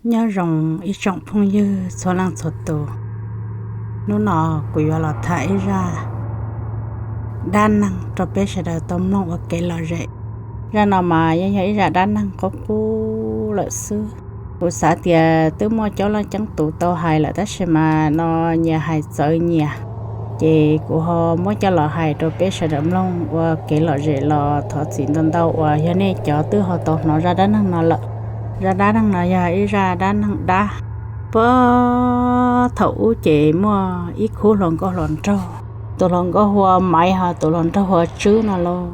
Nyob zoo ib tsoom phooj ywg txhua leej txhua tus, hnub no kuv yuav los tham ib zaj dab neeg rau peb sawv daws tau mloog ua kev lom zem. Zaj no mas yeej yog ib zaj dab neeg qub qub lawm xwb. Kuv xav tias twb muaj coob leej coob tus tau hais lawm tab sis mas no nyias hais txawv nyias, ces kuv ho muab coj los hais rau peb sawv daws mloog ua kev lom zem los thov txim ntau ntau uas yog nej cov twb ho tau hnov zaj dab neeg no lawm. Zaj dab neeg no yog ib zaj dab neeg dab. Puag thaum ub ces muaj ib khub hluas nkauj hluas nraug, tus hluas nkauj hu ua Maiv ho tus hluas nraug hu ua Tswb no lauj.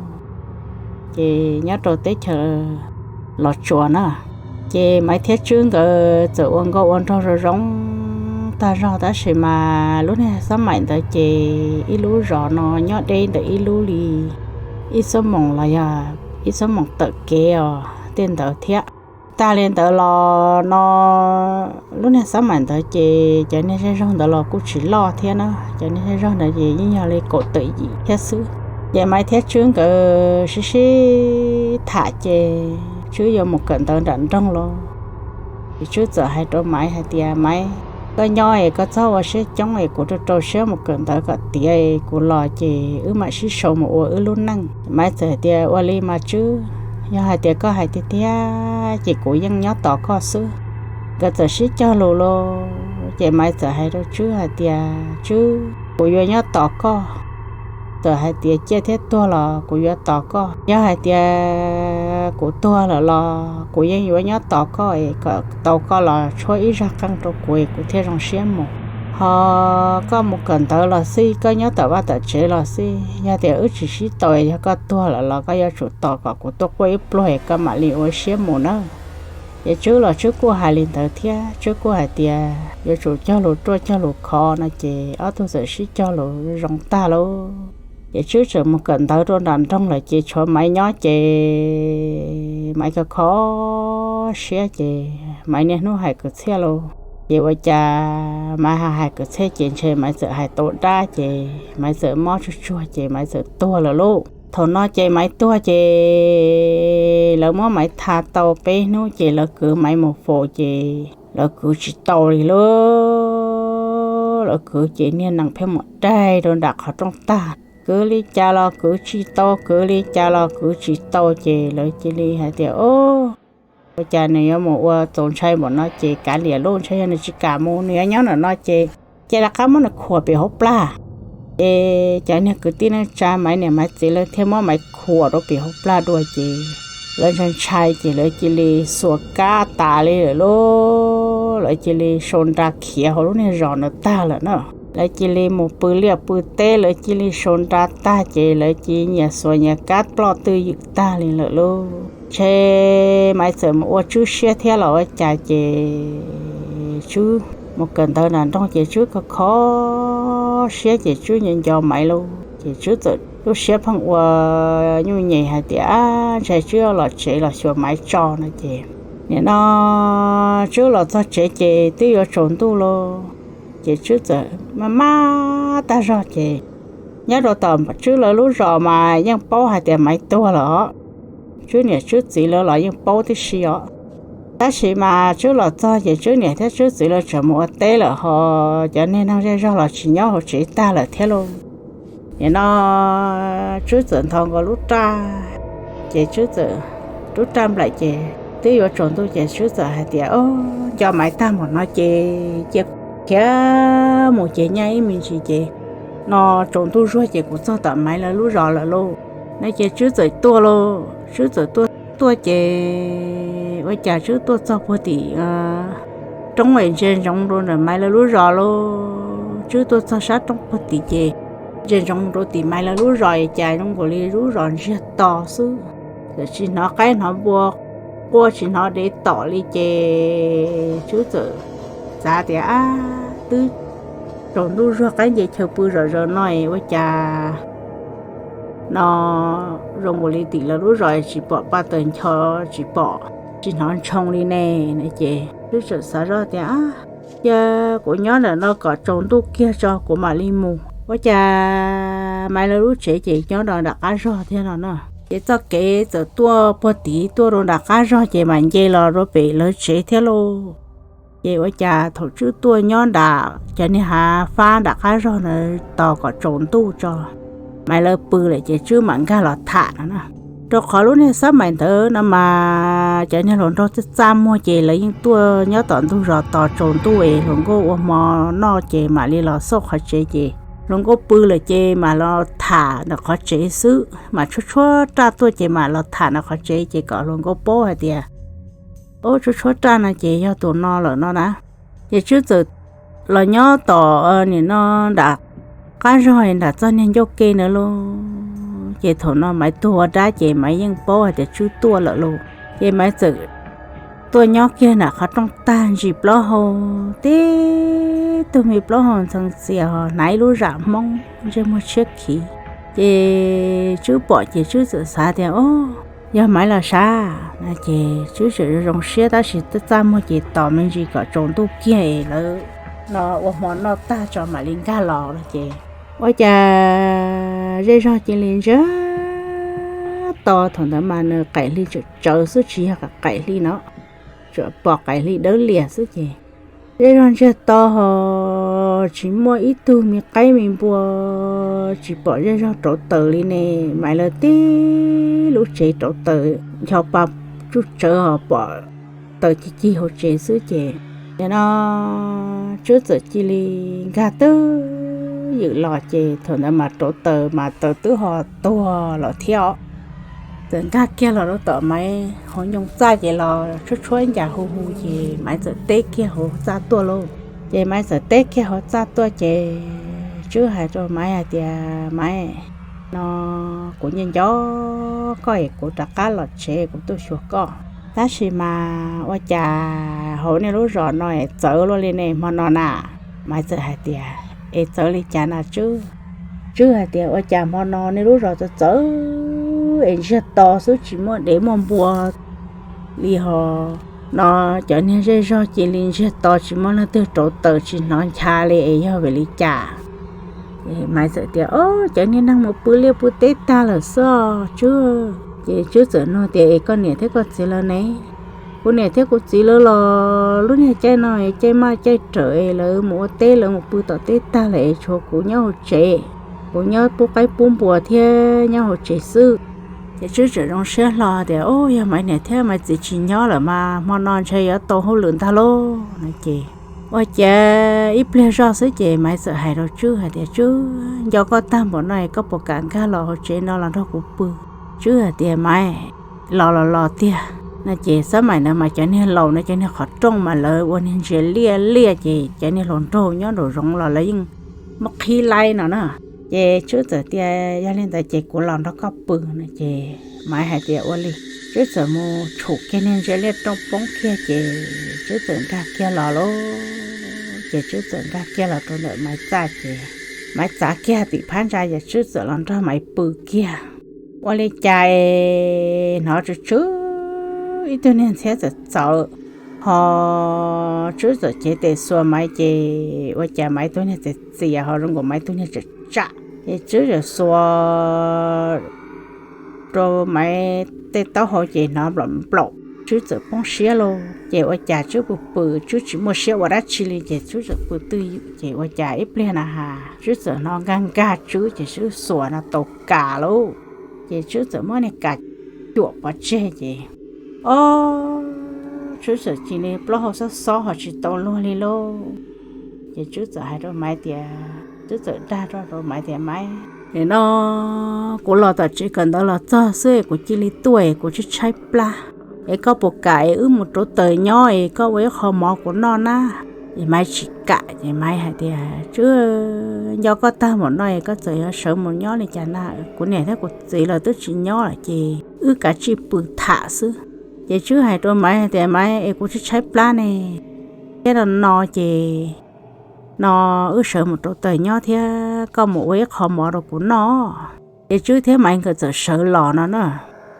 Ces nyob rau teb chaws Los Tsuas na, ces Maiv thiab Tswb nkawd txawm ua nkauj ua nraug zoo zoo tag zog tab sis mas lub niag xab maim ntawd ces ib lub zos no nyob deb ntawm ib lub li ib xuab moos los yog ib xuab moos tawm kev os tej ntawd thiab. Tag li ntawd los no lub niag xab maim ntawd ces cov niag zej zog ntawd los kuj tsis loj thiab na, cov niag zej zog ntawd ces yeej yog li kaum tawm yim thiab xwb. Ces Maiv thiab Tswb nkawd sib sib tham ces Tswb yuav mus kawm ntawv nram nroog los. Ces Tswb txawm hais rau Maiv hais tias, Maiv, koj nyob es koj txhob ua siab coob es kuv rau rau siab mus kawm ntawv kom tiav es kuv los ces wb mam sib sau mus ua wb lub neej. Maiv txawm hais tias, Ua li mas Tswb, yog hais tias koj hais tiag tiag ces kuv yeej nyob tos koj xwb. Nkawd txawm sib cog lus los ces Maiv txawm hais rau Tswb hais tias, Tswb, kuv yuav nyob tos koj. Txawm hais tias ciaj thiab tuag los kuv yuav tos koj. Yog hais tias kuv tuag lawm los kuv yeej yuav nyob tos koj es kom tau koj los tshuab ib zaj qeej rau kuv es kuv thiaj zoo siab mus. Ho koj mus kawm ntawv los xij, koj nyob tom vaj tom tsev los xij, yog tias wb tsis sib tau, yog koj tuag lawm los koj yuav tsum tos kom kuv tuaj quaj ib pluag es koj mam li ua siab mus na. Ces Tswb los Tswb kuj hais li ntawd thiab, Tswb kuj hais tias yuav tsum cog lus ruaj cog lus khov no ces ob tug txawm sib cog lus zoo tag lauj. Ces Tswb txawm mus kawm ntawv rau nram nroog lawm ces tshuav Maiv nyob ces Maiv kho kho siab ces Maiv niaj hnub hais kwv txhiaj lauj. Ces ua cas Maiv hais hais kwv txhiaj ces ntshe Maiv txawm hais tau dab ces Maiv txawm mob tsuag tsuag ces Maiv txawm tuag lawm lauj. Thaum no ces Maiv tuag ces lawv muab Maiv tha tau peb hnub ces lawv kwv Maiv mus faus ces lawv kwv tsis tau li lauj. Lawv kwv ces niag nees pheej mus daig rau nram qhov rooj tag. Kwv li cas los kwv tsis tau, kwv li cas los kwv tsis tau ces lawv cia li hais tias, Ua cas nws yuav mus ua txaus ntshai npaum no ces kav liam lauj, ntshai yog nws tsis kam mus, nws yuav nyob ntawm no ces cia rov qab muab nws khuam pem hauv plag. Ces cov niag kwv tij neej tsa Maiv niam Maiv txiv lawv thiaj muab Maiv khuam rau pem hauv plag dua ces lawv ntshai ntshai ces lawv cia li xuas kab tas li lawm lauj. Lawv cia li sau nra khiav hauv lub niag zos ntawd tag lawm na. Lawv cia li mus pw liaj pw teb, lawv cia li sau nra tag ces lawv cia li nyias xuas nyias kab ploj twj ywm tag li lawm lauj. Ntshe Maiv txawm mus ua Tswb siab thiab los ua cas ces Tswb mus kawm ntawv nram nroog ces Tswb kho kho siab ces Tswb nco nco Maiv lauj. Ces Tswb txawm lub siab pheej ua nyuj nyem hais tias, Ab, ntshe Tswb los tsev los xyuas Maiv tso no ces nim no Tswb los txog tsev ces twb yuav tsaus ntuj lauj. Ces Tswb txawm maj maj tag zog ces nyob rau tom Tswb lawv lub zos mas yeej paub hais tias Maiv tuag lawm os. Tswb niam Tswb txiv lawv los yeej paub tib si os. Tab sis mas Tswb los txog ces Tswb niam thiab Tswb txiv lawv tseem mus ua teb lawm ho cov niag neeg zej zog los tsis nyob hauv tsev tag lawm thiab lauj. Nim no Tswb txawm nthos nkaus lub raj, ces Tswb txawm rub raj nplaim ces twb yuav tsaus ntuj ces Tswb txawm hais tias, Nco Maiv tag npaum no ces cia khiav mus ces nyaj ib me ntsis ces no tsaus ntuj zuag ces kuv txog tom Maiv lawv lub zos lawm lauj. No ces Tswb txawm tuaj lauj, Tswb txawm tuaj tuaj ces ua cas Tswb tuaj txog puag tim roob es ntsia ntsoov rau ntawm Maiv lawv lub zos lauj. Tswb tuaj txog sab roob puag tim ces ntsia ntsoov rau tim Maiv lawv lub zos es cas zoo nkaus li lub zos ntsiag to xwb, txawm tsis hnov qaib hnov npua quaj, tsis hnov dev tom li ces Tswb txawm xav tias, Ab, twb tsaus ntuj zuag qaib nce chaw pw zom zaws no es ua cas no zoo nkaus li tim lawv lub zos tsis pom paj tawm ncho, tsis pom, tsis hnov ntshoo li ne. No ces Tswb txawm xav zoj tias, Cia kuv nyob ntawm no kom tsaus ntuj kiag tso kuv mam li mus. Ua cas Maiv lawv lub tsev ces nyob rau nram qab zog thiab no na. Ces txoj kev txawm tuaj puag tid tuaj rau nram qab zog ces mam nce los rau pem lawv tsev thiab lauj. Ces ua cas thaum Tswb tuaj nyob nram cov niag hav fab nram qab zog ntawd tos kom tsaus ntuj tso, Maiv lawv pw lawm ces Tswb mam nkag los tham no na. Rau qhov lub niag xab mais ntawd no mas cov niag hluas nraug txaj txaj muag ces lawv yeej tuaj nyob tom ntug zos tos tsaus ntuj es hluas nkauj ua hmo noj ces mam li los xauj qhov tsev ces hluas nkauj pw lawm ces mam los tham ntawm qhov tsev xwb, mas tshuab tshuab raj tuaj ces mam los tham ntawm qhov tsev ces kom hluas nkauj paub hais tias, ub, tshuab tshuab raj no ces yog tus no lawm no na. Ces Tswb txawm los nyob tom nim no nram qab zog nram txoj niag ncauj ke ntawd lauj. Ces thaum no Maiv tuag ua dab ces Maiv yeej paub hais tias Tswb tuaj lawm lauj. Ces Maiv txawm tuaj nyob kiag nram qhov rooj tag ntsis plaub hau, tib tug me plaub hau ntxhee txias ho hnav ib lub zam Hmoob ntsej muag tshiab khiv. Ces Tswb pom ces Tswb txawm xav tias, o, yog Maiv los sav no ces Tswb txawm zoo siab tab sis txaj txaj muag ces tos me ntsis kom tsaus ntuj kiag es lawv no ua hmo noj tag tso mam li nkag los no ces ua cas zej zog cia li ntsiag to. Thaum ntawd mas nws qaim hli tsawm tsawv xwb tsis yog qaim hli no, tsuas pom qaim hli dawb lias xwb ces zej zog ntsiag to ho tsis muaj ib tug me qaib me npua, tsis pom zej zog rauv taws li ne. Maiv lawv tib lub tsev rauv taws ncho pa tsuj tsawv ho pom taws cig cig hauv tsev xwb ces nim no Tswb txawm cia li nkag twb ywm los ces thaum ntawd mas rauv taws mas taws twb ho tuag los thiab os. Txawm nkag kiag los rau tom Maiv hauv ncoo txaj ces los tshuab tshuab ncas hu hu ces Maiv txawm teb kiag hauv txaj tuaj lauj. Ces Maiv txawm teb kiag hauv txaj tuaj ces Tswb hais rau Maiv hais tias, Maiv, no kuv nco nco koj es kuv rov qab los tsev kuv tuaj xyuas koj, tab sis mas ua cas hauv nej lub zos no es txawv luaj li ne hmo no na? Maiv txawm hais tias, es txawv li cas na Tswb? Tswb hais tias, ua cas hmo no nej lub zos txawv txawv es ntsiag to xwb tsis muaj dev muaj npua li ho no, cov niag zej zog cia li ntsiag to tsis muaj leej twg rauv taws tsis hnov ncha li es yog vim li cas? Maiv txawm tias, o, cov niag neeg mus pw liaj pw teb tag lawm xwb Tswb. Ces Tswb txawm nug tias, es koj niam thiab koj txiv lawv ne? Kuv niam thiab kuv txiv lawv los lub niag caij no es caij maj caij rawm es lawv mus ua teb lawv mus pw tom teb tag lawm es tshuav kuv nyob hauv tsev. Kuv nyob pub qaib pub npua thiab nyob hauv tsev xwb. Ces Tswb txawm zoo siab hlo tias, o, yog Maiv niam thiab Maiv txiv tsis nyob lawm mas hmo no ntshe yuav tau hauj lwm ntag lauj no ces ua cas ib pliag zoj xwb ces Maiv txawm hais rau Tswb hais tias, Tswb, nco koj tag npaum no es koj puas kam nkag los hauv tsev no los nrog kuv pw? Tswb hais tias, Maiv, los los los tiag no ces xab maim ntawd mas cov niag laus no cov niag qhov rooj mas lawv ua niag ntsia liaj liaj ces cov niag hluas nraug nyob nraum zoov los lawv yeej muab qhib laib no na. Ces Tswb txawm tias, yog li ntawd ces kuv los nrog koj pw no ces Maiv hais tias, ua li. Tswb txawm mus tshum kiag niag ntsia liaj rooj poob kiag ces Tswb txawm nkag kiag los lauj. Ces Tswb txawm nkag kiag los rau ntawm Maiv txaj ces Maiv txav kiag tim phab ntsa ces Tswb txawm los nrog Maiv pw kiag. Ua li cas es hnov tsw tsw ib tug niag ntxhiab txawv txawv ho Tswb txawm cev tes xuas Maiv ces ua cas Maiv tug niag txias txias ho zoo nkaus Maiv tug niag tsam tsam ces Tswb txawm xuas rau Maiv tej taub hau ces hnov nplaum nplaum, Tswb txawm poob siab lauj. Ces ua cas Tswb pw pw Tswb tsis muaj siab ua dab tsi li ces Tswb txawm pw twj ywm ces ua cas ib pliag na has Tswb txawm hnov nkag nkag Tswb ces Tswb xuas no tau kas lauj. Ces Tswb txawm muab niag kas cuam pov tseg ces, o, Tswb txawm cia li plaub hau xob xob ho tsis tau luag li lauj. Ces Tswb txawm hais rau Maiv tias, Tswb txawm dag rau Maiv tias, Maiv, nim no kuv los tom tsev kawm ntawv los txog xwb kuv cia li tuaj es kuv tshaib tshaib plab, es koj puas kam es wb mus rauv taws nyob es koj ua ib qho mov kuv noj na? Es Maiv tsis kam ces Maiv hais tias, Tswb, nco koj tag npaum no es koj txawm yuav sawv mus nyob li cas na? Kuv niam thiab kuv txiv los twb tsis nyob lawm ces wb kav tsij pw tham xwb. Ces Tswb hais rau Maiv hais tias, Maiv, es kuv tshaib tshaib plab ne, thiab no no ces no wb sawv mus rauv taws nyob thiab koj mus ua ib qho mov rau kuv noj. Ces Tswb thiab Maiv nkawd txawm sawv los no na.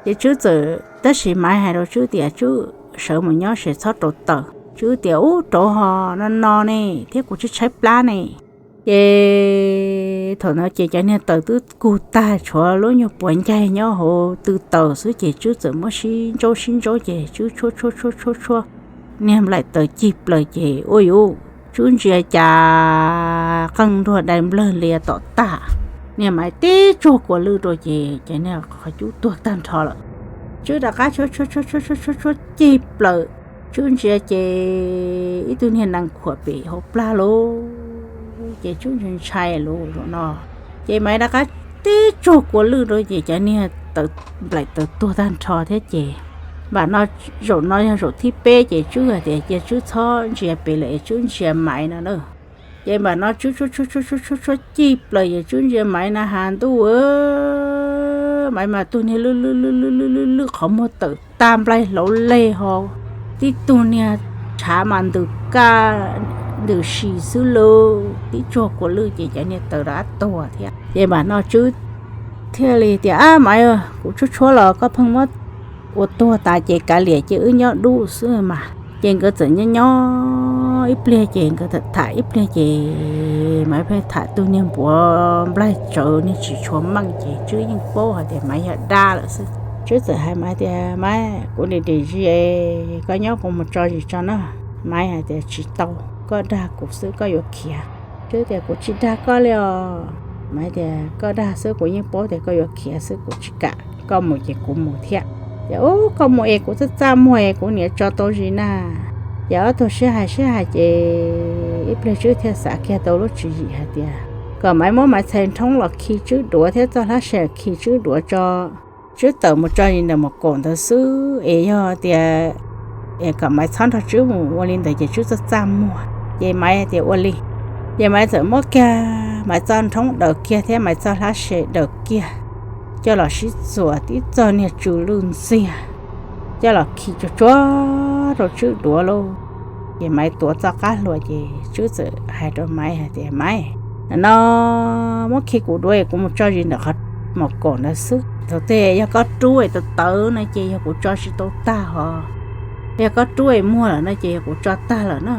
Ces Tswb txawm, tab sis Maiv hais rau Tswb tias, Tswb, sawv mus nyob ces txhob rauv taws. Tswb tias, Ub, rauv ho no no ne, thiab kuv tshaib tshaib plab ne. Ces thaum ntawd ces cov niag taws twb kug tag tshuav lub nyuag puav ncaig nyob hauv tw taws xwb ces Tswb txawm muab sib ntsaub sib ntsaub ces Tswb tshuab tshuab tshuab tshuab tshuab niag nplaim taws cig plaws ces ua yuv, Tswb ntsia cas qeej nruag dai nplawg lias tom tag. Niag Maiv tib tsuag kua lwj rau ces cov niag qhov cub tuag tag nrho lawm. Tswb rov qab tshuab tshuab tshuab tshuab tshuab cig plaws, Tswb ntsia ces ib tug niag nees khuam pem hauv plag lauj, ces Tswb ntshai ntshai lauj zaum no. Ces Maiv rov qab tib tsuag kua lwj rau ces cov niag nplaim taws tuag tag nrho thiab ces npam no zaum no yog zaum thib peb ces Tswb hais tias cia Tswb txhob ntsia pem lawm es Tswb ntsia Maiv no na. Ces npam no Tswb tshuab tshuab tshuab tshuab cig plaws ces Tswb ntsia Maiv na has ntuj, Maiv mas tug niag lwj lwj lwj lwj lwj lwj lwj qhov muag tawm tag nplaig hlauv leg ho, tib tug niag tshav mas ntws kaj ntws si xwb lauj, tib tsuag kua lwj ces cov niag taws rov qab tuag thiab. Ces npam no Tswb thiaj li tias, Ab Maiv, kuv tshuab tshuab los koj pheej muab ua tuag tas ces kav liam ces wb nyob dub xwb mas. Ces nkawd txawm nyob nyob ib pliag ces nkawd tham tham ib pliag ces Maiv pheej tham tug niag npuav nplaig tsawv niag tsis tshua meej ces Tswb yeej paub hais tias Maiv yog dab lawm xwb. Tswb txawm hais Maiv tias, Maiv, kuv nim dim zis, koj nyob kuv mus tso zis tso na. Maiv hais tias, Tsis tau, koj dag kuv xwb koj yuav khiav. Tswb tias, Kuv tsis dag koj li os. Maiv tias, Koj dag xwb, kuv yeej paub tias koj yuav khiav xwb, kuv tsis kam, koj mus ces kuv mus thiab. Tias, Ub, koj mus es kuv txaj txaj muag es kuv niam tso tau zis na. Ces ob tug sib hais sib hais ces ib pliag Tswb thiaj xav kiag tau lub tswv yim hais tias kom Maiv muab Maiv txhais nrhoob los khi Tswb duav thiab txoj hlab se khi Tswb duav tso. Tswb tawm mus tso zis ntawm mus kaum ntawd xwb es yog tias es kom Maiv txhob nrog Tswb mus ua li ntawd ces Tswb txaj txaj muag. Ces Maiv tias ua li. Ces Maiv txawm muab kiag Maiv txoj nrhoob daws kiag thiab Maiv txoj hlab se daws kiag, coj los sib txuas tib txoj niag tsw lwj ntxiag, coj los khi tsuag tsuag rau Tswb duav lauj. Ces Maiv tuav txoj qab hlua ces Tswb txawm hais rau Maiv hais tias, Maiv, no muab khi kuv duav es kuv mus tso zis ntawm qhov mus kaum ntawd xwb. Thaum twg yog koj rub es tawv tawv no ces yog kuv tso tsis tau tag hos, yog koj rub es muag lawm no ces yog kuv tso tag lawm na.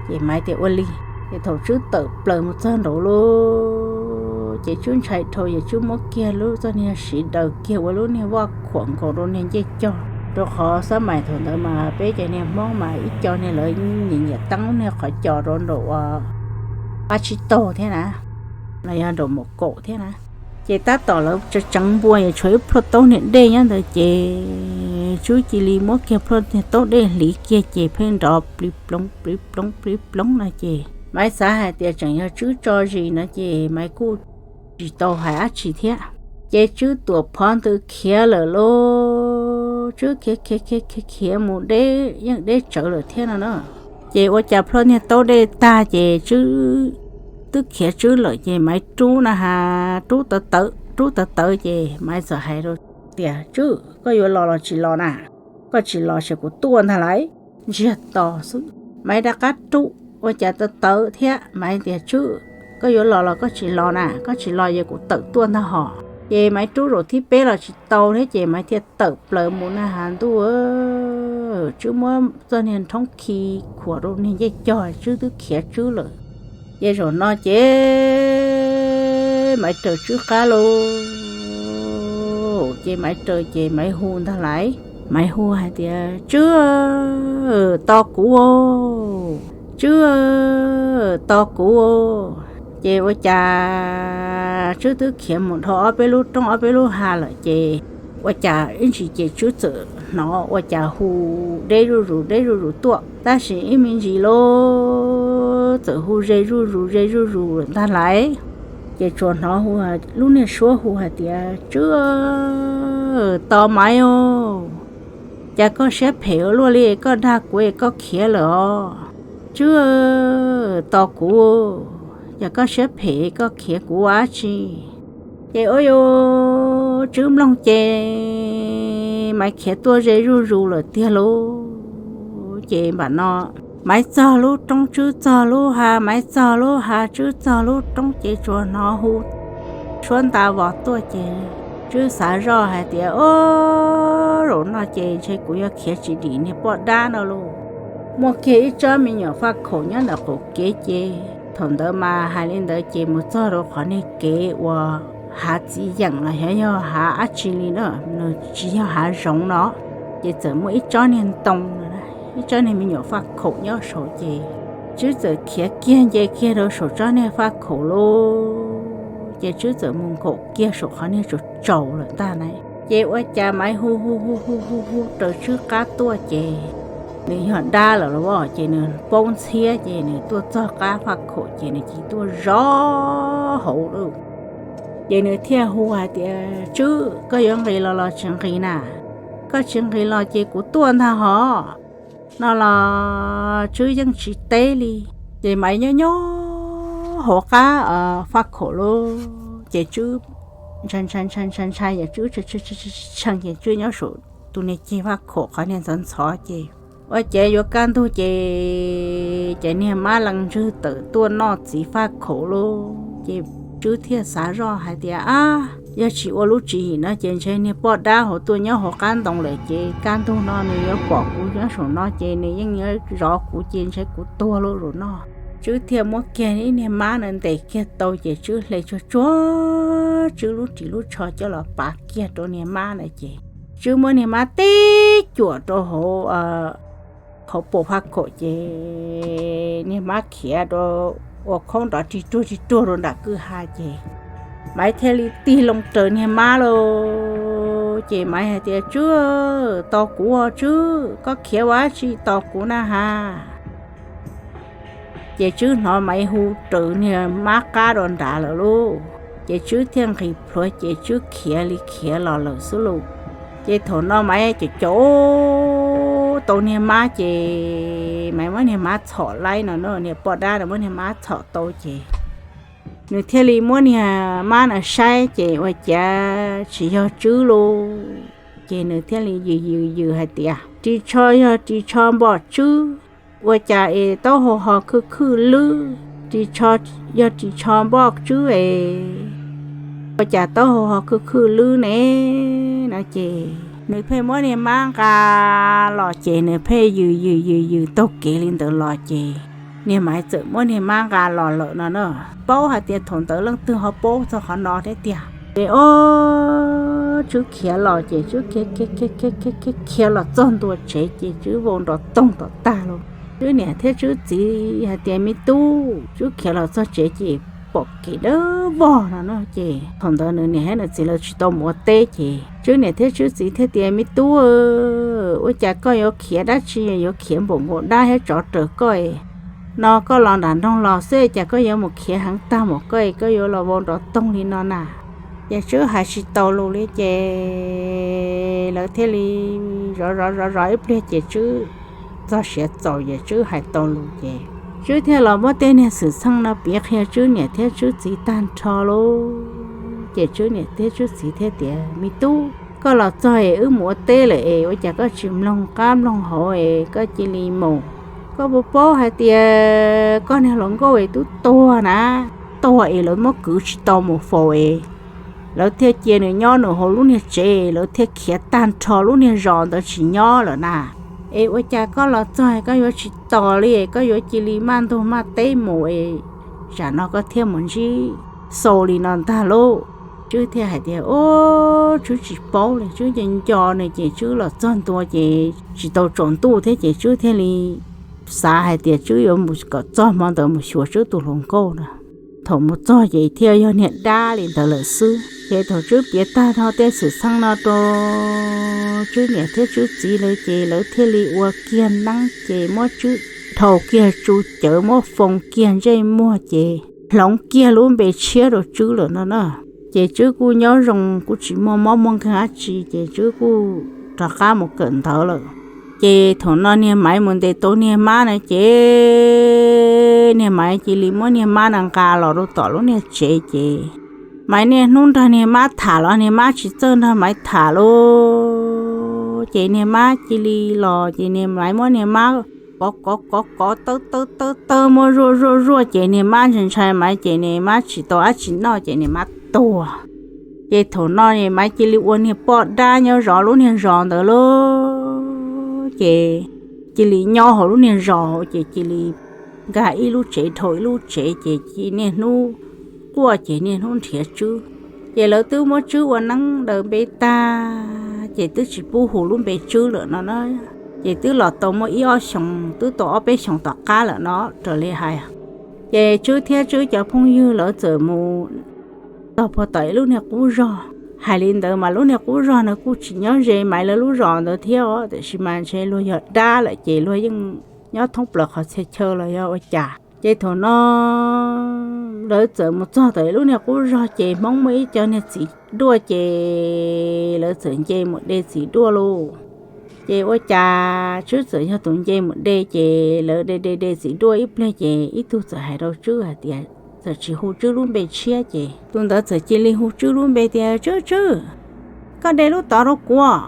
Ces Maiv tias ua li. Ces thaum Tswb tawm plaws mus txog nraud lauj, ces Tswb ntshai dhau ces Tswb muab kiag lub txoj niag siv daws kiag ua lub niag vaj khuam nkaus rau niag ncej cog, rau qhov xab mais thaum ntawd mas peb cov niag Hmoob mas ib co niag lawv nyiam nyiam teeb niag qhov cos rau nraum uas qab tsib taug thiab na, los yog nraum mus kaum thiab na. Ces tab tom lawv tseev npua es tshuav ib plhuaj taub niag dej nyob ntawd ces Tswb cia li muab kiag plhuaj niag taub dej hliv kiag ces pheej nrov plig ploov plig ploov plig ploov no ces Maiv xav hais tias tseem yog Tswb tso zis no ces Maiv kuj tsis tau hais dab tsi thiab. Ces Tswb tuam phov ntws khiav lawm lauj, Tswb khiav khiav khiav khiav khiav mus deb yeej deb tsawv lawm thiab no na. Ces ua cas plhuaj niag taub dej tag ces Tswb twb khiav Tswb lawm ces Maiv rub na has rub tawv tawv rub tawv tawv ces Maiv txawm hais rau tias, Tswb, koj yuav los los tsis los na? Koj tsis los ces kuv tuaj ntag lauj. Ntsiag to xwb. Maiv rov qab rub ua cas tawv tawv thiab, Maiv tias, Tswb, koj yuav los los koj tsis los na? Koj tsis los ces kuv tawm tuaj ntag hos. Ces Maiv rub zaum thib peb los tsis tau thiab ces Maiv thiaj tawm plaws mus na has ntuj, Tswb muab txoj niag nrhoob khi khuam rau niag ncej cog, Tswb twb khiav Tswb lawm. Ces zaum no ces Maiv raws Tswb qab lauj. Ces Maiv raws ces Maiv hu ntag lauj. Maiv hu hais tias, Tswb, tos kuv, Tswb, tos kuv. Ces ua cas Tswb twb khiav mus dhau ob peb lub roob ob peb lub hav lawm ces ua cas ib ntsis ces Tswb txawm hnov ua cas hu deb zuj zus deb zuj zus tuaj, tab sis ib me ntsis lauj txawm hu ze zuj zus ze zuj zus lawm ntag lauj. Ces tsuas hnov hu lub niag suab hu hais tias, Tswb, tos Maiv os, cas koj siab phem ua luaj li, koj dag kuv es koj khiav lawm os. Tswb, tos kuv, cas koj siab phem koj khiav kuv ua dab tsi? Ces ua rau Tswb mloog ces Maiv khiav tuaj ze zuj zus lawm tiag lauj. Ces npam no Maiv txog lub roob Tswb txog lub hav, Maiv txog lub hav Tswb txog lub roob ces tsuas hnov hu suab nta vos tuaj ces Tswb xav zoj hais tias, Ob, zaum no ces ntshe kuv yuav khiav tsis dim niag poj dab no lauj. Muaj kiag ib tsob me nyuam faj khaum nyob ntawm qaum kev ces thaum ntawd mas hais li ntawd ces mus txog rau qhov niag kev uas hav txiv yeem los xyov yog hav dab tsi li na, nws tsis yog hav zoov no. Ces txawm muaj ib tsob niag ntoo no ib tsob niag me nyuam faj khaum nyob saud ces Tswb txawm khiav kiag nce kiag rau saum tsob niag faj khaum lauj, ces Tswb txawm mus nkaum kiag saum qhov niag tsaus tsaus lawm ntag na. Ces ua cas Maiv hu hu hu hu hu hu raws Tswb qab tuaj ces nws yog dab lawm lauj, ces nws paub ntxhiab ces nws tuaj txog qab faj khaum ces nws cia tuaj zov hauv lauj. Ces nws thiaj hu hais tias, Tswb, koj yuav nqis los los tsis nqis na? Koj tsis nqis los ces kuv tuaj ntag hos. No los Tswb yeej tsis teb li. Ces Maiv nyob nyob hauv qab faj khaum lauj, ces Tswb ntshai ntshai ntshai ntshai ntshai, ces Tswb tshee ces Tswb nyob saum tus niag ceg faj khaum qhov niag ntxhov ntxhov ces ua cas yuav kaj ntug ces cov niag mab leej ntswg tawm tuaj noj txiv faj khaum lauj. Ces Tswb thiaj xav zoj hais tias, Ab, yog tsis ua lub tswv yim no ces ntshe niag poj dab hauv tuaj nyob hauv qab ntoo lawm ces kaj ntug no nws yuav pom kuv nyob saum no ces nws yeej yuav zov kuv ces ntshe kuv tuag lauj zaum no. Tswb thiaj muab kiag ib niag mab na ntes kiag tau ces Tswb hle tsuag tsuag Tswb lub ris lub tsho coj los pav kiag rau niag mab na ces Tswb muab niag mab tib cuam rau hauv hauv paus faj khaum ces niag mab khiav rau ua khoob nrov rig ruag rig ruag rau nram kwj ha ces Maiv thiaj li tig loo raws niag mab lauj. Ces Maiv hais tias, Tswb, tos kuv os Tswb, koj khiav ua dab tsi tos kuv na has? Ces Tswb hnov Maiv hu raws niag mab qab rau nrad lawm lauj. Ces Tswb thiaj nqis plhuav ces Tswb khiav li khiav los lawm xwb lauj. Ces thaum no Maiv caum caum tau niag mab ces Maiv muab niag mab txhom laib no na, niag poj dab no muab niag mab txhom tau ces nws thiaj li muab niag mab no saib ces ua cas tsis yog Tswb lauj. Ces nws thiaj li yws yws yws hais tias, Ris tsho yog ris tsho npoj Tswb, ua cas es taub hau ho khwj khwj lwb? Ris tsho yog ris tsho npoj Tswb es ua cas taub hau ho khwj khwj lwb ne? No ces nws pheej muab niag mab nqa los ces nws pheej yws yws yws yws taug kev li ntawd los ces niag Maiv txawm muab niag mab nqa los lawm no na. Paub hais tias thaum ntawd leej twg ho paub txog qhov no thiab tiag. Ces ob Tswb khiav los ces Tswb khiav khiav khiav khiav khiav khiav los txog ntua tsev ces Tswb vau nrov toog tom tag lauj. Tswb niam thiab Tswb txiv hais tias, Me tub, Tswb khiav los txog tsev ces pom kev dawb vog no no ces thaum ntawd nws niam thiab nws txiv lawv tsis tau mus ua teb ces Tswb niam thiab Tswb txiv thiaj tias, Me tub, ua cas koj yuav khiav dab tsi, yuav khiav npaum nkaus dab thiab tsov raws koj es? No koj los nram nroog los xwb cas koj yuav mus khiav heev tag npaum koj es koj yuav los vau nrov toog li no na? Ces Tswb hais tsis tau lus li ces lawv thiaj li zov zov zov zov ib pliag ces Tswb txog siav txaus ces Tswb hais tau lus ces Tswb thiaj los muab tej niag xwm txheej no piav qhia Tswb niam thiab Tswb txiv tag nrho lauj. Ces Tswb niam thiab Tswb txiv thiaj tias, Me tub, koj los txog es wb mus ua teb lawm es ua cas koj tsis mloog qab mloog hauv es koj cia li mus? Koj puas paub hais tias koj niag hluas nkauj es twb tuag na, tuag es lawv muab kwv tsis tau mus faus es lawv thiaj cia nws nyob nws hauv lub niag tsev, lawv thiaj khiav tag nrho lub niag zos ntawd tsis nyob lawm na. Es ua cas koj los txog koj yuav tsis tos li, koj yuav cia li maj ntug maj teb mus es tsam no koj thiaj mus ntsib xau li no ntag lauj. Tswb thiaj hais tias, Ob, Tswb tsis paub li, Tswb nco nco nws ces Tswb los txog ntua ces tsis tau tsaus ntuj thiab ces Tswb thiaj li xav hais tias Tswb yuav mus kom txog hmo ntawd mus xyuas Tswb tus hluas nkauj na. Thaum mus txog ces thiaj yog niag dab li ntawd lawm xwb. Ces thaum Tswb piav tag nrho tej xwm txheej no rau Tswb niam thiab Tswb txiv lawv ces lawv thiaj li ua kiag neeb ces muab Tswb dhau kiag tsu cawv, muab foo kiag ntsej muag ces hloov kiag lub npe tshiab rau Tswb lawm no na. Ces Tswb kuj nyob zoo kuj tsis muaj mob muaj nkeeg dab tsi ces Tswb kuj rov qab mus kawm ntawv lawm. Ces thaum no niag Maiv mus ntes tau niag mab na ces niag Maiv cia li muab niag mab na nqa los rau tom lub niag tsev ces Maiv niaj hnub nrog niag mab tham los niag mab tsis txawj nrog Maiv tham lauj. Ces niag mab cia li los ces niag Maiv muab niag mab kov kov kov kov tawb tawb tawb tawb muab zuaj zuaj zuaj ces niag mab ntshai ntshai Maiv ces niag mab tsis tau dab tsi noj ces niag mab tuag. Ces thaum no niag Maiv cia li ua niag poj dab nyob zov lub niag zos ntawd lauj. Ces cia li nyob hauv lub niag zos hauv ces cia li nkag ib lub tsev dhau ib lub tsev ces niaj hnub quaj ces niaj hnub nrhiav Tswb. Ces lawv twb muab Tswb ua neeb daws npe tag ces twb tsis pub hu lub npe Tswb lawm no na. Ces twb los tau muaj ib ob xyoos, twb tau ob peb xyoos tom qab lawm no raws li hais. Ces Tswb thiab Tswb cov phooj ywg lawv txawm mus txog puag tom ib lub niag qub zos. Hais li ntawd mas lub niag qub zos no kuj tsis nyob ze Maiv lawv lub zos ntawd thiab os, tiam sis mas ntshe luag yog dab lawm ces luag yeej nyob thoob plaws qhov txhia chaw los yog ua cas. Ces thaum no lawv txawm mus txog tom ib lub niag qub zos ces Hmoob muaj ib co niag txiv duaj ces lawv txawm nce mus de txiv duaj lauj. Ces ua cas Tswb txawm yog tus nce mus de ces lawv de de de txiv duaj ib pliag ces ib tug txawm hais rau Tswb hais tias, txawm tsis hu Tswb lub npe tshiab ces tus ntawd txawm cia li hu Tswb lub npe tias, Tswb, Tswb, koj de lub tod rau kuv,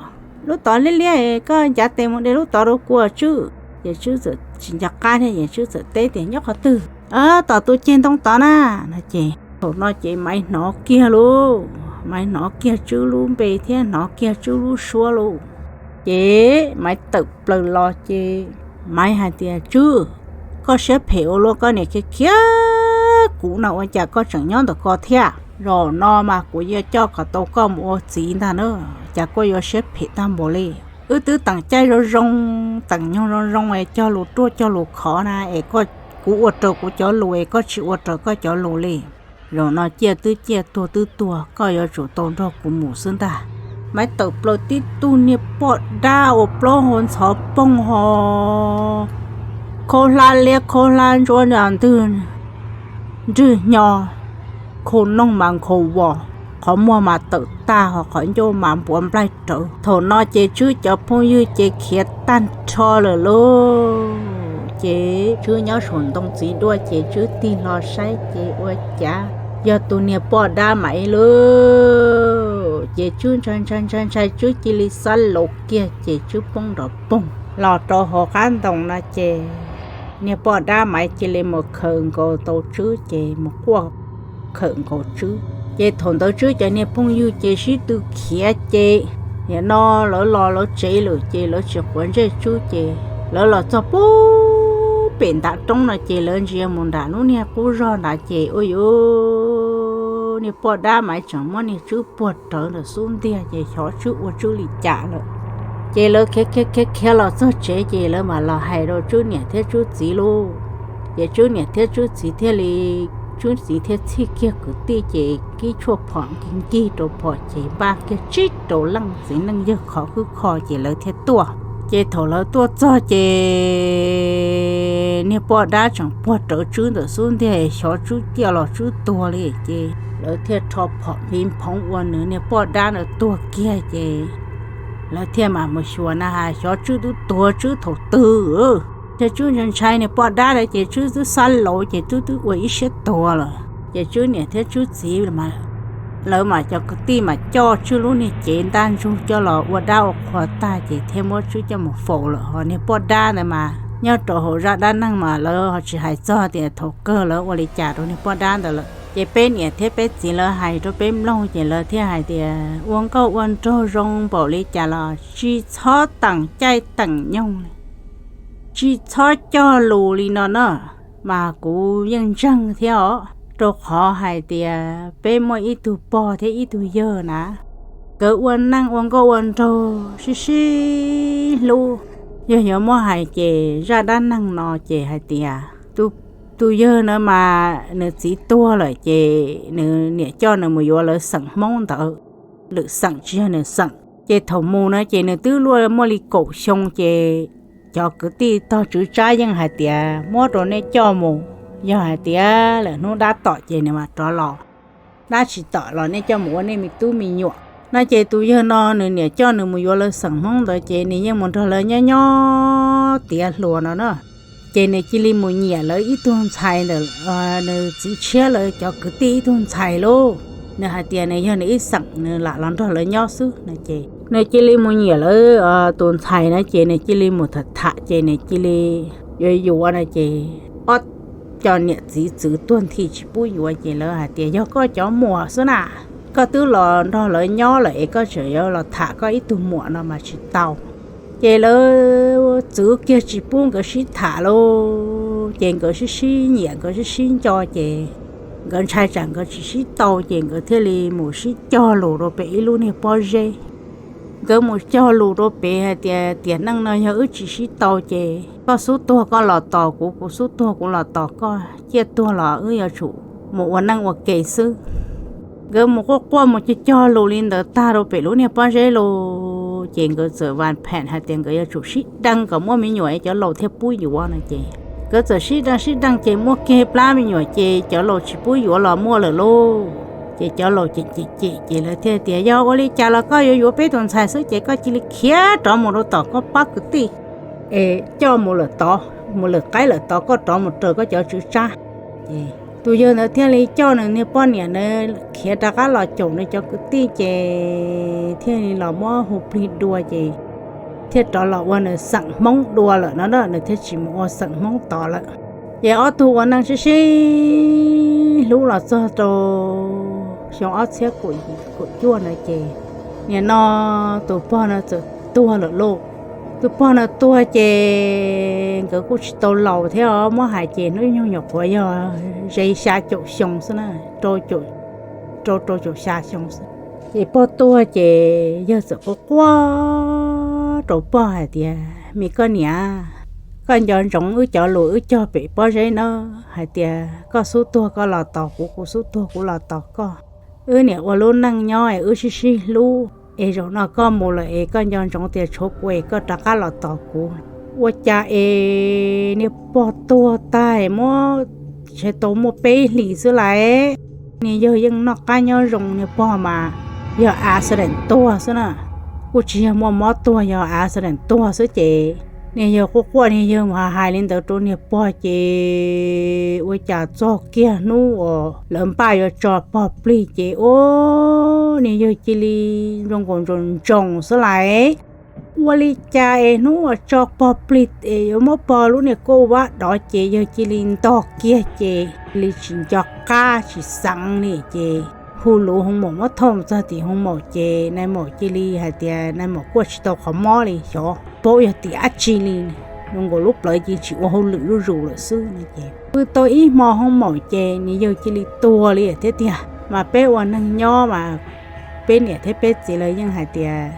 lub tod liab liab, koj ncav tes mus de lub tod rau kuv Tswb. Ces Tswb txawm tsis nco qab thiab ces Tswb txawm teb tias, Nyob qhov twg? Tom tus ceg ntoo tod na, no ces thaum no ces Maiv hnov kiag lauj, Maiv hnov kiag Tswb lub npe thiab hnov kiag Tswb lub suab lauj. Ces Maiv tawm plaws los ces Maiv hais tias, Tswb, koj siab phem ua luaj, koj niam khiav khiav kuv no ua cas koj tseem nyob ntawm ko thiab? Zaum no mas kuv yuav coj kom tau koj mus ua txiv ntag na, cas koj yuav siab phem tag npaum li? Wb twb teem caij zoo zoo, teem nyoog zoo zoo es cog lus ruaj cog lus khov na, es kuv ua raws kuv cov lus es koj tsis ua raws koj cov lus li. Zaum no ciaj twb ciaj tuag twb tuag, koj yuav tsum tau nrog kuv mus xwb ntag. Maiv tawm plaws tib tug niag poj dab uas plaub hau ntxhov poog ho khaub hlab liab khaub hlab ntsuab ntws, nrwg hnyo, khau noog mas nkhaus vos, qhov muag mas tawm tag ho qhov ncauj mas npuav nplaig rawv. Thaum no ces Tswb cov phooj ywg ces khiav tag nrho lawm lauj. Ces Tswb nyob saum ntoo txiv duaj ces Tswb tig hlo saib ces ua cas yog tus niag poj dab Maiv lauj. Ces Tswb ntshai ntshai ntshai ntshai, Tswb cia li xab laus kiag ces Tswb poob nrov poog los rau hauv qab ntoo no ces niag poj dab Maiv cia li mus khawm nkaus tau Tswb ces mus quaj khawm nkaus Tswb. Ces thaum ntawd Tswb cov niag phooj ywg ces sib tw khiav ces nim no lawv los lawv tsev lawm ces lawv tsis quav ntsej Tswb ces lawv los txog pub pem ntav roob no ces lawv ntsia mus nram lub niag qub zog nrad ces ua yuav niag poj dab Maiv tseem muab niag Tswb puag rawv ntawm xub ntiag ces xyov Tswb ua Tswb li cas lawm. Ces lawv khiav khiav khiav khiav los txog tsev ces lawv mam los hais rau Tswb niam thiab Tswb txiv lauj. Ces Tswb niam thiab Tswb txiv thiaj li, Tswb txiv thiaj txhij kiag kwv tij ces kib tshuaj phom nkig nkig rau phom ces npaj kiag tsib rau leej txiv neej yawg khov khwb kho ces lawv thiaj tuaj. Ces thaum lawv tuaj txog ces niag poj dab tseem puag rawv Tswb ntawm xub ntiag, xyov Tswb ciaj los Tswb tuag li ces lawv thiaj rho phom npiv phoov ua nws niag poj dab ntawd tuag kiag ces lawv thiaj mam mus xyuas na has xyov Tswb twb tuag Tswb thaum twg. Ces Tswb ntshai ntshai niag poj dab ntawd ces Tswb twb xab laus ces Tswb twb ua ib siab tuag lawm. Ces Tswb niam thiab Tswb txiv lawv mam cov kwv tij mas coj Tswb lub niag cev ntaj ntsug coj los ua dab ua qhua tag ces thiaj muab Tswb coj mus faus lawm. Ho niag poj dab ntawd mas nyob rau hauv zaj dab neeg mas lawv ho tsis hais txog tias thaum kawg lawv ua li cas rau niag poj dab ntawd lawm. Ces peb niam thiab peb txiv lawv hais rau peb mloog ces lawv thiaj hais tias ua nkauj ua nraug zoo npaum li cas los tsis txhob teem caij teem nyoog li, tsis txhob cog lus li no na. Mas kuv yeej ntseeg thiab os, rau qhov hais tias peb muaj ib tug pog thiab ib tug yawg na, nkawd ua neej ua nkauj ua nraug sib sib hlub. Yog yuav muab hais ces zaj dab neeg no ces hais tias tus yawg na mas nws txiv tuag lawm ces nws niam coj nws mus yuav lawv xeem Hmoob ntawd, lwm xeem tsis yog nws xeem. Ces thaum mus na ces nws twb luaj muaj li kaum xyoo ces cov kwv tij tog tswv tsab yeej hais tias muab rau nej coj mus, yog hais tias lawm hnub dab tom ces nws mam rov los, dab tsis tom los nej coj mus ua nej me tub me nyuam. No ces tus yawg no nws niam coj nws mus yuav lawv xeem Hmoob ntawd ces nws yeej mus nrog lawv nyob nyob tiav hluas no na. Ces nws cia li mus nyiam lawv ib tug ntxhais ntawm nws txiv tshiab lawv cov kwv tij ib tug ntxhais lauj. Nws hais tias nws yog nws ib xeem nws lam los nrog lawv nyob xwb no ces nws cia li mus nyiam lawv tus ntxhais na ces nws cia li mus tham tham ces nws cia li yuav yuav no ces ob cov niam txiv txwv tuag nthi tsis pub yuav ces lawv hais tias yog koj cov muam xwb na, koj twb los nrog lawv nyob lawm es koj tseem yuav los tham koj ib tug muam no mas tsis tau. Ces lawv txwv kiag tsis pub nkawd sib tham lauj, ces nkawd sib sib nyiam nkawd sib sib nco ces nkawd ntshai tsam nkawd tsis sib tau ces nkawd thiaj li mus sib cog lus rau pem ib lub niag pob zeb. Nkawd mus cog lus rau pem hais tias tiam neej no yog wb tsis sib tau ces koj xub tuag koj los tos kuv, kuv xub tuag kuv los tos koj, ciaj tuag los wb yuav tsum mus ua neej ua ke xwb. Nkawd mus quaj quaj mus cog cog lus li ntawd tag rau pem lub niag pob zeb los ces nkawd txawm vas phem hais tias nkawd yuav tsum sib deev kom muaj me nyuam es cov laus thiaj pub yuav no ces nkawd txawm sib deev sib deev ces muaj kiag plab me nyuam ces cov laus tsis pub yuav los muaj lawm lauj. Ces cov laus cem cem cem ces lawv thiaj tias yog ua li cas los koj yuav yuav peb tus ntxhais xwb ces koj cia li khiav rov mus rau tom koj pab kwv tij es coj mus lawm tod, mus lawm qaib lawm tod, koj rov mus raws koj cov tswv tsab. Ces tus yawg ntawd thiaj li coj nws niag poj niam ntawd khiav rov qab los caum nws cov kwv tij ces thiaj li los muab hu plig dua ces thiaj rov los ua nws xeem Hmoob dua lawm no na, nws thiaj tsis mus ua xeem Hmoob tod lawm. Ces ob tug ua neej sib sib hlub los txog rau xyoo ob txhiab kaum cuaj ntawd ces nim no tus pog no txawm tuag lawm lauj. Tus pog no tuag ces nkawd kuj tsis tau laus thiab os, muab hais ces hnub nyoog nyuam qhuav yog ze xya caum xyoo xwb na, rau rau caum xya xyoo xwb. Ces pog tuag ces yawg txawm quaj quaj rau pog hais tias me koj niam, koj nco ntsoov wb cov lus wb cog pem pob zeb na, hais tias koj xub tuag koj los tos kuv, kuv xub tuag kuv los tos koj. Wb niam ua lub neej nyob es wb sib sib hlub es zaum no koj mus lawm es koj nco ntsoov tias tshuav kuv es koj rov qab los tos kuv. Ua cas es niag pog tuag tag es muab, tsis tau muaj peb hlis xwb lawm, niag yawg yeej noj qab nyob zoo, niag pog mas yog accident tuag xwb na, kuj tsis yog muaj mob tuag, yog accident tuag xwb ces niag yawg quaj quaj, niag yawg mus hais li ntawd rau niag pog ces ua cas txog kiag hnub uas lawv npaj yuav tso pog plig ces ua niag yawg cia li zoo nkaus ntsoos ntsoos xwb lawm. Ua li cas es hnub uas tso pog plig es yuav muab pog lub niag kuj vab dov ces yawg cia li ntog kiag ces cia li tsis nco qab tsis xeev li ces hu lus hoo maum muab thauj txog tim hoo maum ces nais maum cia li hais tias nais maum kuaj tsis tau qhov mob li, xyov paub yog tim dab tsi li, zoo nkaus lub plawv cia tsis ua hauj lwm zuj zus lawm xwb no ces pw tau ib hmo hoo maum ces niag yawg cia li tuag li thiab tiag. Mas peb ua neeg nyob mas peb niam thiab peb txiv lawv yeej hais tias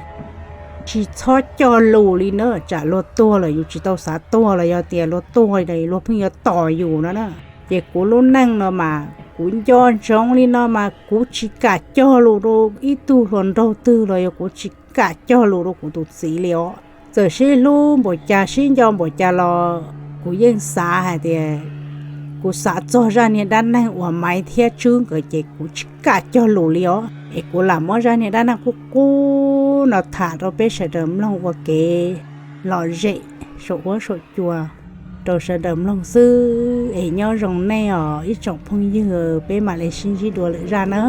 tsis txhob cog lus li na, tsam luag tuag lawm yus tsis tau xav tuag los yog tias luag tuag luag pheej yuav tos yus no na. Ces kuv lub neej no mas kuv nco ntsoov li no mas kuv tsis kam cog lus rau ib tug hluas nraug twg los yog kuv tsis kam cog lus rau kuv tus txiv li os. Txawm sib hlub npaum cas sib nco npaum cas los kuv yeej xav hais tias kuv xav txog zaj niag dab neeg uas Maiv thiab Tswb nkawd ces kuv tsis kam cog lus li os. Es kuv lam muab zaj niag dab neeg qub qub no tham rau peb sawv daws mloog ua kev lom zem saum huab saum cua rau sawv daws mloog xwb es nyob zoo nej os ib tsoom phooj ywg, peb mam li sib ntsib dua lwm zaj na.